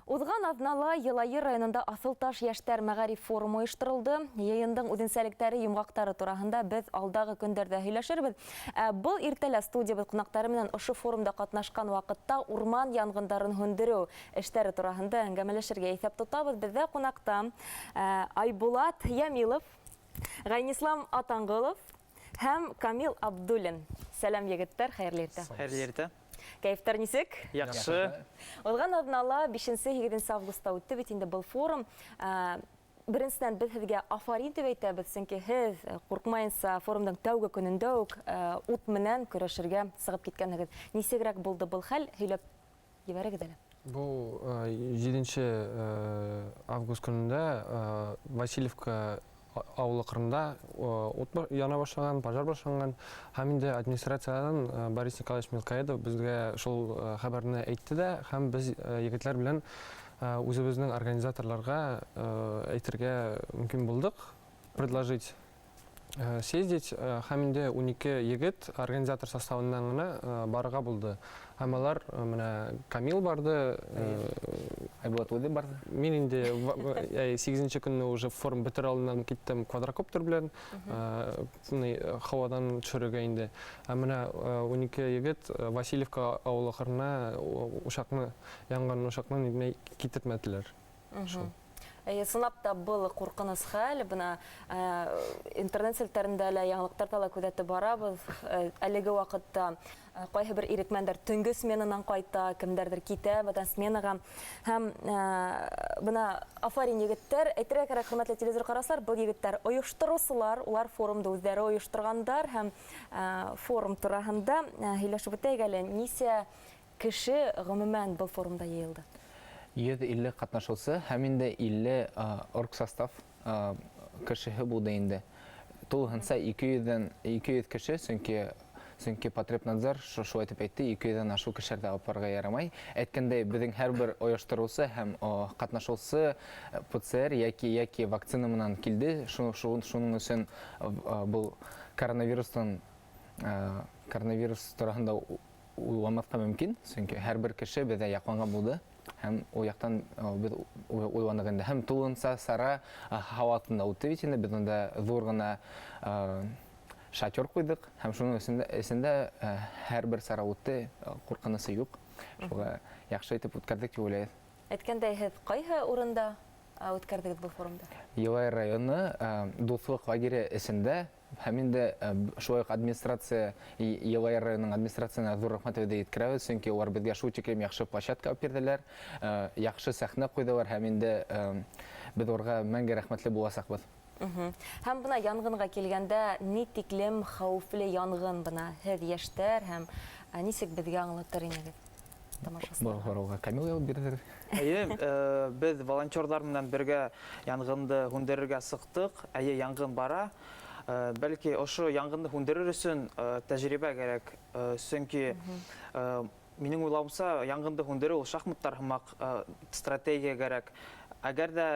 Уҙған аҙнала Йылайыр районында Аҫылташ йәштәр мәғариф форумы ойошторолдо. Йыйындың үҙенсәлектәре, йомғаҡтары тураһында беҙ алдағы көндәрҙә һөйләшербеҙ. Ә был иртәлә студиябыҙ ҡунаҡтары менән ошо форумда ҡатнашҡан ваҡытта урман янғындарын һүндереү эштәре тураһында әңгәмәләшергә иҫәп тотабыҙ. Беҙҙә ҡунаҡта Айбулат Ямилов, Ғәйнислам Атанғолов һәм Камил Абдуллин. Сәләм, егеттәр, хәйерле иртә. Хәйерле иртә. Кәйефтәр нисек? Яҡшы. Уҙған аҙнала 5-8 августта үтте бит инде был форум. Беренсенән, беҙ һеҙгә афарин тип әйтәбеҙ, сөнки һеҙ ҡурҡмайынса форумдың тәүге көнөндә үк ут менән көрәшергә сығып киткәнһегеҙ. Нисегерәк булды был хәл, һөйләп ебәрегеҙ әле. Был 7 август көнөндә Васильевка ауылы ҡырында ут яна башлаған, пожар башланған, һәм инде администрациянан Борис Николаевич Мелкоедов беҙгә шул хәбәрне әйтте дә, һәм беҙ егетләр белән үҙебеҙҙең организаторларға әйтергә мөмкин булдыҡ, предложить съездить, һәм инде 12 егет организатор составынан ғына барырға булды. Һәм алар менә Камил барҙы, Айбулат үҙе барҙы. Мин инде 8-нсе көнне уже форум бөтөр алдынан киттем квадрокоптер белән, һауадан төшөрөргә инде. Ә менә 12 егет Васильевка ауылы ҡырына учаҡны, янған учаҡны китермәделәр. Шул. Ысынлап та был ҡурҡыныс хәл, бына интернет селтәрендә лә, яңылыҡтарҙа ла күҙәтеп барабыҙ. Әлеге ваҡытта ҡайһы бер ирекмәндәр төнгө сменанан ҡайта, кемдәрҙер китә бынан сменаға. Һәм бына афарин, егеттәр, әйтергә кәрәк, хөрмәтле телевизор ҡараусылар, был егеттәр ойоштороусылар, улар форумды үҙҙәре ойошторғандар, һәм форум тураһында һөйләшеп үтәйек әле, нисә кеше ғөмүмән был форумда йыйылды? 150 ҡатнашыусы һәм инде 50 оргсостав кешеһе булды инде. Тулыһынса 200 кеше, сөнки Потребнадзор шулай итеп әйтте, 200-дән ашыу кешеләрҙе алып барырға ярамай. Әйткәндәй, беҙҙең һәр бер ойоштороусы һәм ҡатнашыусы ПЦР йәки вакцина менән килде. Шуның өсөн был коронавирус тураһында уйламаҫҡа мөмкин, сөнки һәр бер кеше беҙҙә яҡланған булды. Һәм ул яҡтан беҙ уйланыҡ инде. Һәм тулыһынса сара һауа аҫтында үтте бит инде. Беҙ унда ҙур ғына шатер ҡуйҙыҡ. Һәм шуның эсендә һәр бер сара үтте, ҡурҡынысы юҡ. Шуға яҡшы итеп үткәрҙек тип уйлайбыҙ. Әйткәндәй, һеҙ ҡайһы урында үткәрҙегеҙ был форумды? Йылайыр районы Дуҫлыҡ лагере эсендә. Һәм инде шулай уҡ администрация, Йылайыр районының администрацияһына ҙур рәхмәтебеҙҙе еткерәбеҙ, сөнки улар беҙгә шул тиклем яҡшы площадка алып бирҙеләр, яҡшы сәхнә ҡуйҙылар, һәм инде беҙ уларға мәңге рәхмәтле буласаҡбыҙ. Һәм бына янғынға килгәндә, ни тиклем хәүефле янғын бына һеҙ, йәштәр, һәм нисек беҙгә аңлатыр инегеҙ тамашасыларға? Был һорауға Камил яуап бирҙер. Эйе, беҙ волонтерҙар менән бергә янғынды һүндерергә сыҡтыҡ. Эйе, янғын бара. Бәлки ошо янғынды һүндерер өсөн тәжрибә кәрәк. Сөнки минең уйлауымса, янғынды һүндереү ул шахматтар һымаҡ, стратегия кәрәк. Әгәр ҙә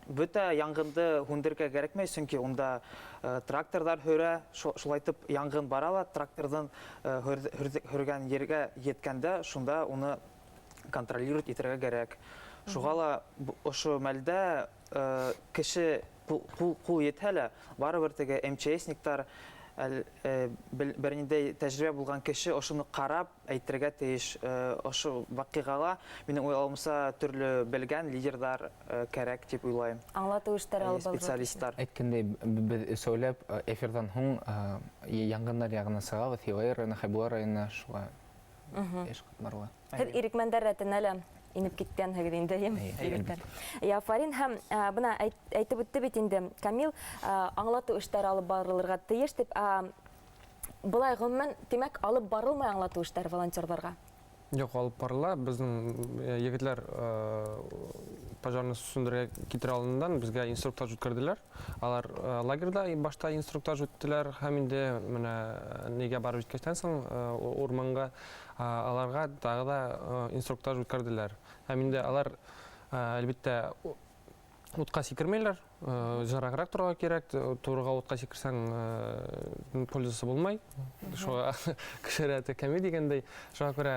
бөтә янғынды һүндерергә кәрәкмәй, сөнки унда тракторҙар һөрә, шулайтып янғын бара ла, тракторҙың һөргән ергә еткәндә, шунда уны контролировать итергә кәрәк. Шуға ла ошо мәлдә кеше ҡул етһә лә, барыбер теге МЧСниктар, бер ниндәй тәжрибә булған кеше ошоно ҡарап әйтергә тейеш. Ошо ваҡиғала, минең уйлауымса, төрлө белгән лидерҙар кәрәк тип уйлайым. Аңлатыу эштәре алып барырға Специалисттар. Әйткәндәй, беҙ өсәүләп эфирҙан һуң янғындар яғына сығабыҙ, Йылайыр районы, Хәйбулла районына, шуға эш ҡатмарлы. Һеҙ ирекмәндәр рәтенә лә инеп киткәнһегеҙ инде, әйеме, Эйе, егеттәр? әлбиттә. Афарин, һәм бына әйтеп үтте бит инде Камил, аңлатыу эштәре алып барылырға тейеш тип, былай ғөмүмән, тимәк, алып барылмай аңлатыу эштәре волонтерҙарға? Юҡ, алып барыла. Беҙҙең егетләр пожарны сүндерергә китер алдынан беҙгә инструктаж үткәрҙеләр. Алар лагерҙа башта инструктаж үттеләр һәм инде менә нигә барып еткәстән һуң, урманға, аларға тағы ла инструктаж үткәрҙеләр. Һәм инде алар, әлбиттә, утҡа сикермәйләр, жырағыраҡ торорға кәрәк, турыға утҡа сикерсәң, пользасы булмай. Шуға кеше рәте кәмей дигәндәй. Шуға күрә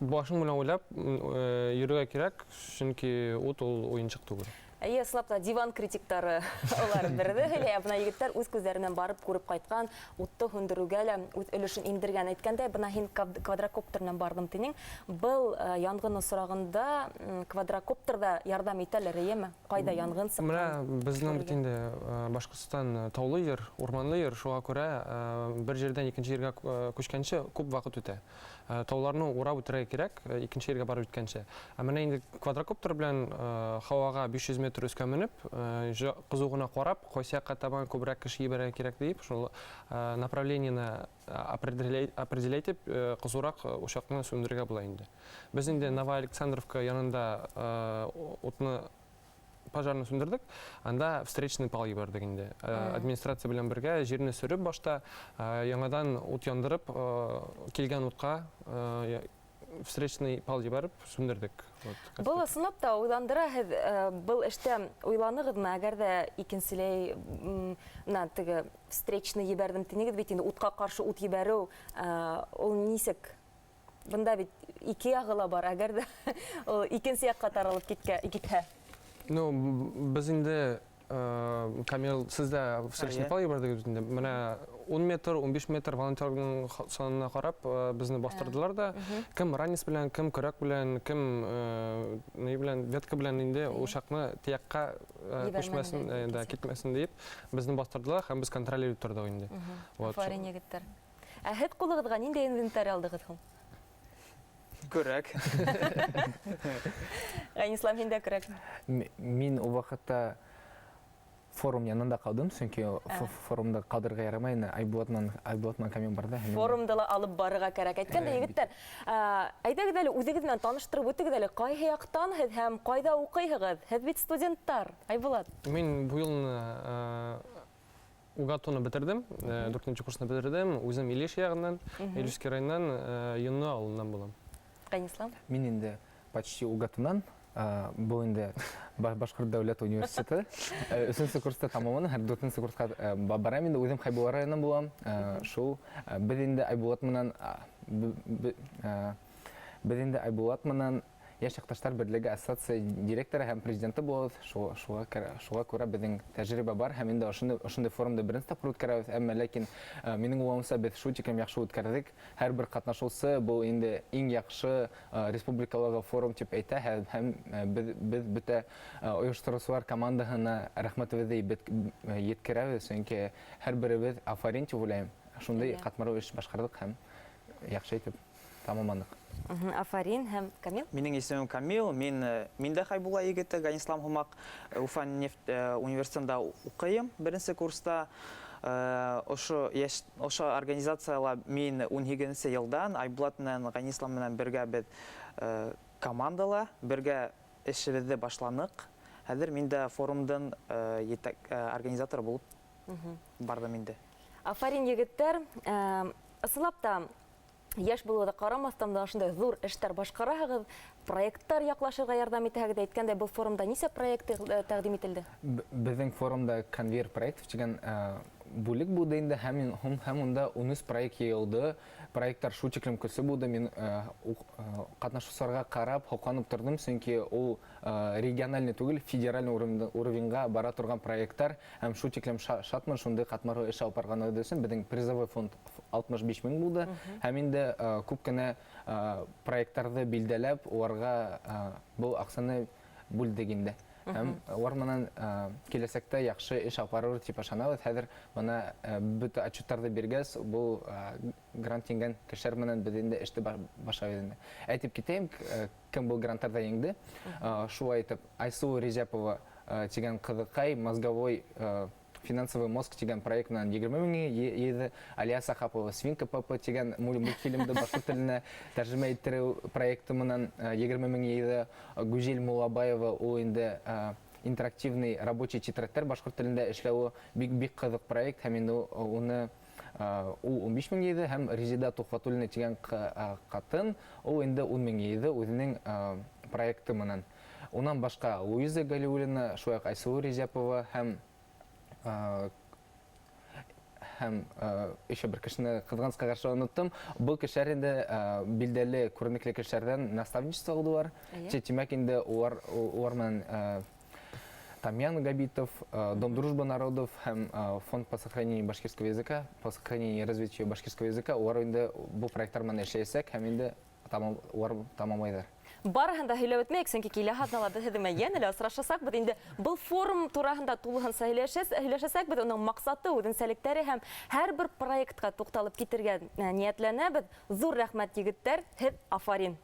Башың белән уйлап йөрергә кирәк, чөнки ут ул уенчык түгел. Әйе, ысынлап та диван критиктары алар берҙе һөйләй. Ә бына егеттәр үҙ күҙҙәренән барып күреп ҡайтҡан, утты һүндереүгә лә үҙ өлөшөн индергән. Әйткәндәй, бына һин квадрокоптер менән барҙым тинең. Был янғын осрағында квадрокоптер ҙа ярҙам итәлер, эйеме? Ҡайҙа янғын сыҡҡан? Бына беҙҙең бит инде Башҡортостан таулы ер, урманлы ер, шуға күрә бер ерҙән икенсе ергә күскәнсе күп ваҡыт үтә. Тауларны урап үтергә кирәк, икенсе ергә барып еткәнсе. Ә менә инде квадрокоптер белән һауаға 500 метр өскә менеп, ҡыҙыу ғына ҡарап, ҡайсы яҡҡа табан күберәк кеше ебәрергә кирәк тип, шул направлениены определять итеп, ҡыҙыуыраҡ учаҡны сүндерергә була инде. Беҙ инде Новоалександровка янында утны пожарны сүндерҙек, анда встречный пал ебәрҙек инде. Администрация белән бергә ерне сөрөп башта, яңадан ут яндырып, килгән утҡа встречный пал ебәреп сүндерҙек. Вот, как Был так. ысынлап та уйландыра, һеҙ был эштә уйланығыҙмы, әгәр ҙә икенселәй, мына теге встречный ебәрҙем тинегеҙ бит инде, утҡа ҡаршы ут ебәреү, ул нисек? Бында бит ике яғы ла бар, әгәр ҙә ул икенсе яҡҡа таралып китһә. Беҙ инде, Камил, сез дә встречный Әйе. пал ебәрҙегеҙ бит инде. Менә 10 метр, 15 метр волонтерның санына ҡарап, безне бастырҙылар да. Кем ранец белән, кем көрәк белән, кем ни белән, ветка белән инде учакны тияҡҡа Ебәрмәне күчмәсен, дә да, икенсе. китмәсен дип, безне бастырҙылар һәм без контроль итеп торҙоҡ инде. Вот. Афарин, егеттәр. Ә һеҙ ҡулығыҙға ниндәй инвентарь алдығыҙ һуң? Көрәк. Ғайнислам, һин дә көрәк. Мин ул ваҡытта форум янында ҡалдым, сөнки форумда ҡалдырырға ярамай ине. Айбулат менән Камил барҙы. Һәм Форумда ла алып барырға кәрәк. Әйткәндә, егеттәр, әйҙәгеҙ әле үҙегеҙ менән таныштырып үтегеҙ әле, ҡайһы яҡтан һеҙ һәм ҡайҙа уҡыйһығыҙ? Һеҙ бит студенттар. Айбулат. Мин быйыл УГАТУны бөтөрҙөм, дүртенсе курсны бөтөрҙөм. Үҙем Илеш яғынан, Илешский районынан, Йонло ауылынан булам. Ғайнислам? Мин инде почти УГАТУнан. Был инде Башҡорт дәүләт университеты. Өсөнсө курста тамамланым, һәм дүртенсе курсҡа барам инде, үҙем Хәйбулла районынан булам. Шул, беҙ инде Айбулат менән, беҙ инде Айбулат менән Йәш яҡташтар берлеге ассоциация директоры һәм президенты булабыҙ. Шуға күрә беҙҙең тәжрибә бар һәм инде ошондай форумды беренсе тапҡыр үткәрәбеҙ. Әммә ләкин минең уйлауымса беҙ шул тиклем яҡшы үткәрҙек. Һәр бер ҡатнашыусы был инде иң яҡшы республикалағы форум тип әйтә һәм беҙ бөтә ойоштороусылар командаһына рәхмәтебеҙҙе еткерәбеҙ, сөнки һәр беребеҙ афарин тип уйлайым. Шундай ҡатмарлы эш башҡарҙыҡ һәм яҡшы итеп тамамланыҡ. Афарин һәм Камил? Минең исемем Камил, мин дә Хәйбулла егете, Ғайнислам һымаҡ, Уфа нефть университетында уҡыйым беренсе курста. Ошо организацияла мин ун һигеҙенсе йылдан Айбулат менән Ғайнислам менән бергә беҙ командала бергә эшебеҙҙе башланыҡ. Хәҙер мин дә форумдың организаторы булып барҙым инде. Афарин, егеттәр. Ысынлап та йәш булыуҙа ҡарамаҫтан да ошондай ҙур эштәр башҡараһығыҙ, проекттар яҡлашырға ярҙам итәһегеҙ. Әйткәндәй, был форумда нисә проект тәҡдим ителде? Беҙҙең форумда конвейер проектов тигән бүлек булды инде, һәм унда ун өс проект йыйылды. Проекттар шул тиклем көслө булды. Мин ҡатнашыусыларға ҡарап һоҡланып торҙом, сөнки ул региональный түгел, федеральный уровеньға бара торған проекттар. Һәм шул тиклем шатмын, шундай ҡатмарлы эш алып барғаныбыҙ өсөн. Беҙҙең призовой фонд алтмыш биш мең булды. Һәм инде күп кенә проекттарҙы билдәләп, уларға был аҡсаны бүлдек инде. Һәм улар менән киләсәктә яҡшы эш алып барыр тип ышанабыҙ. Хәҙер бына бөтә отчеттарҙы биргәс, был грант еңгән кешеләр менән беҙ инде эште башлайбыҙ инде. Әйтеп китәйем, кем был гранттарҙа еңде. Шулай итеп, Айсылыу Резяпова тигән ҡыҙыҡай мозговой финансовый мозг тигән проект менән егерме мең йыйҙы. Алия Сахапова Свинка Пеппа тигән мультфильмды башҡорт теленә тәржемә иттереү проекты менән егерме мең йыйҙы. Гүзел Муллабаева ул инде интерактивный рабочий тетрадьтар башҡорт телендә эшләүе бик ҡыҙыҡ проект һәм инде уны ул ун биш мең йыйҙы. Һәм Резида Тухватуллина тигән ҡатын ул инде ун мең йыйҙы үҙенең проекты менән. Унан башҡа Луиза Галиуллина, шулай уҡ Айсылыу Резяпова Һәм еще бер кешене, ҡыҙғанысҡа ҡаршы, оноттом. Был кешеләр инде билдәле күренекле кешеләрҙән наставничество алдылар. Тимәк, инде улар менән Тамьян Габитов, Дом дружбы народов һәм Фонд по сохранению башкирского языка, по сохранению и развитию башкирского языка, улар инде был проекттар менән эшләйәсәк һәм инде улар тамамлайҙар. Барыһын да һөйләп үтмәйек, сөнки киләһе аҙнала беҙ һеҙҙең менән йәнә лә осрашасаҡбыҙ. Инде был форум тураһында тулыһынса һөйләшәсәкбеҙ, уның маҡсаты, үҙенсәлектәре һәм һәр бер проектҡа туҡталып китергә ниәтләнәбеҙ. Ҙур рәхмәт, егеттәр, һеҙ афарин.